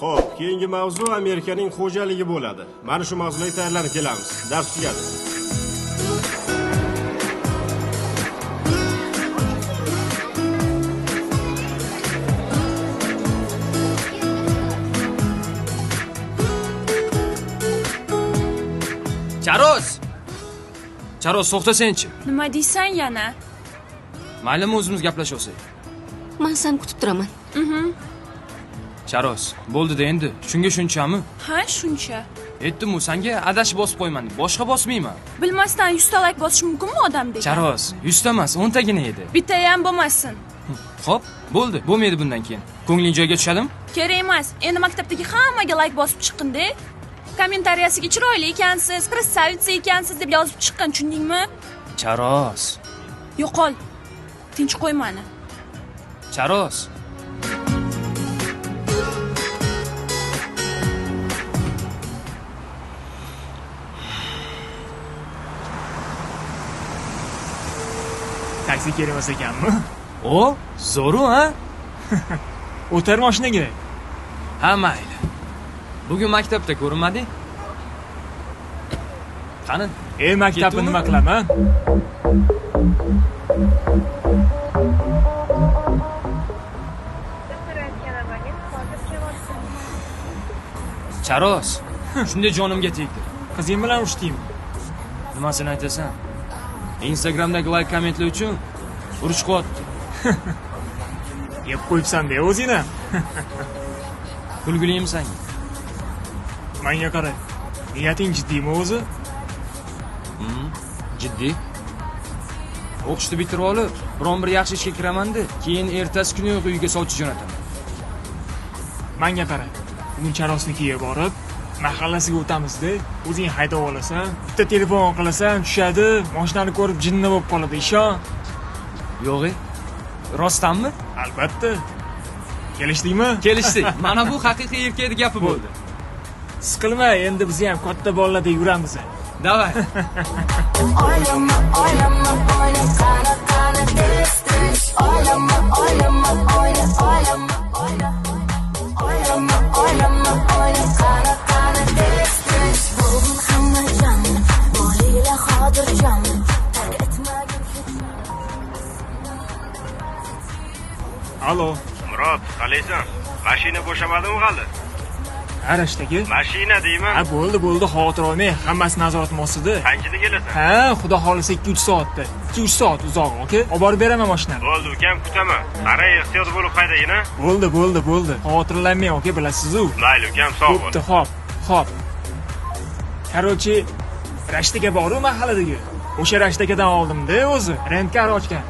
Xo'p, keyingi mavzu Amerikaning xo'jaligi bo'ladi. Mana shu mavzularga tayyorlanib kelamiz. Dars tugadi. Charos! Charos, to'xta senchi. Nima deysan yana? Maylimi o'zimiz gaplashib olsak? Men seni kutib turaman. Charos, bo'ldi-da endi. Shunga shunchami? Ha, shuncha. Aytdim-u, senga adashib bosib qo'yman deb. Boshqa bosmayman. Bilmasdan 100 ta like bosish mumkinmi odam degan? Charos, 100 ta emas, 10 tagina edi. Bitta ham bo'lmasin. Xo'p, bo'ldi. Bo'lmaydi bundan keyin. Ko'ngling joyiga tushadimi? Kerak emas. Endi maktabdagi hammaga like bosib chiqqin-da. Kommentariyasiga chiroyli ekansiz, красавица ekansiz deb yozib chiqqin, tushundingmi? Charos. Yo'qol. Tinch qo'y meni. Charos. Taksi kerak emas ekanmi? O, zo'ru ha? O'tar mashinaga. Ha, mayli. Bugun maktabda ko'rinmading? Qani? Maktabni nima qilaman? Charos, shunday jonimga tegdi. Qizing bilan urushdingmi? Nimasini aytasan? Instagramdagi like kommentlar uchun urush qilyapti. Yeb qo'yibsan-da o'zingni. Kulgilimisan? Menga qara. Niyating jiddiymi o'zi? Jiddiy. O'qishni bitirib olib, biron bir yaxshi ishga kiraman-da, keyin ertasi kuni uyga sovchi jo'nataman. Menga qara. Bugun Charosnikiga borib, mahallasiga o'tamiz-da. O'zing haydab olasan, bitta telefon qilasan, tushadi, mashinani ko'rib jinni bo'lib qoladi, ishon. Yo'q-e. Rostdanmi? Albatta. Kelishdikmi? Kelishdik. Mana bu haqiqiy erkakning gapi bo'ldi. Siqilma, endi biz ham katta bolalardek yuramiz. Davay. Oylama, oylama, oyla, qani, qani, tez, tez. Oylama, oylama, oyla, oylama, oyla. Oylama, oylama, oyla, qani, qani, tez, tez. Bugun hamma jam, bo'linglar xotirjam. Tark etmagin hech. Alo. Murod, qalaysan? Mashina bo'shamadimi hali? Ha, Rashtdagi? Mashina deyman. Ha, bo'ldi, bo'ldi, xavotir olmang, hammasi nazoratim ostida. Qanchada kelasan? Ha, xudo xolisa 2-3 soatda. 2-3 soat uzoq, aka. Olib borib beraman mashinani. Bo'ldi, ukam, kutaman. Qara, ehtiyot bo'lib haydagin, ha? Bo'ldi, bo'ldi, bo'ldi. Xavotirlanmang, aka, bilasiz-u. Mayli, ukam, sog' bo'l. Bo'pti, xo'p, xo'p. Короче, Rashtga boru mahalladagi. O'sha Rashtgadan oldim-da o'zi. Rentkar ochgan.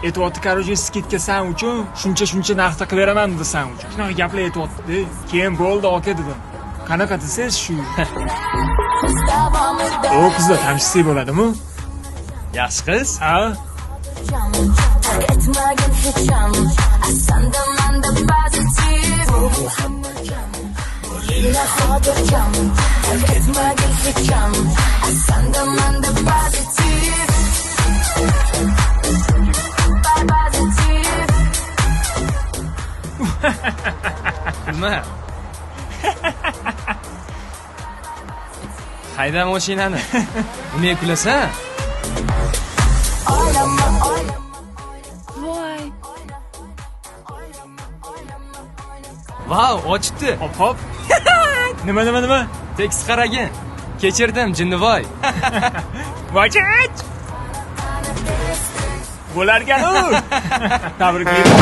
Aytyapti, короче, skidka san uchun shuncha-shuncha narxda qilib beraman dedi san uchun. Shunaqa gaplar aytyapti-da. Keyin bo'ldi, aka dedim. Qanaqa desangiz shu. O qizla tanishsak bo'ladimi? Yaxshi qiz. Ha? Tark etmagin hech ham. Sanda manda pozitiv. Bugun hamma jam, bo'linglar xotirjam. Tark etmagin hech ham. Sanda manda pozitiv. Pozitiv. Nima? Hayda mashinani. Nimaga kulasan? Voy. Vau, ochibdi. Hop, hop. Nima, nima, nima? Tekst qaragin. Kechirdim, jinnivoy. Vachach! Bo'larkan u. Tabriklayman.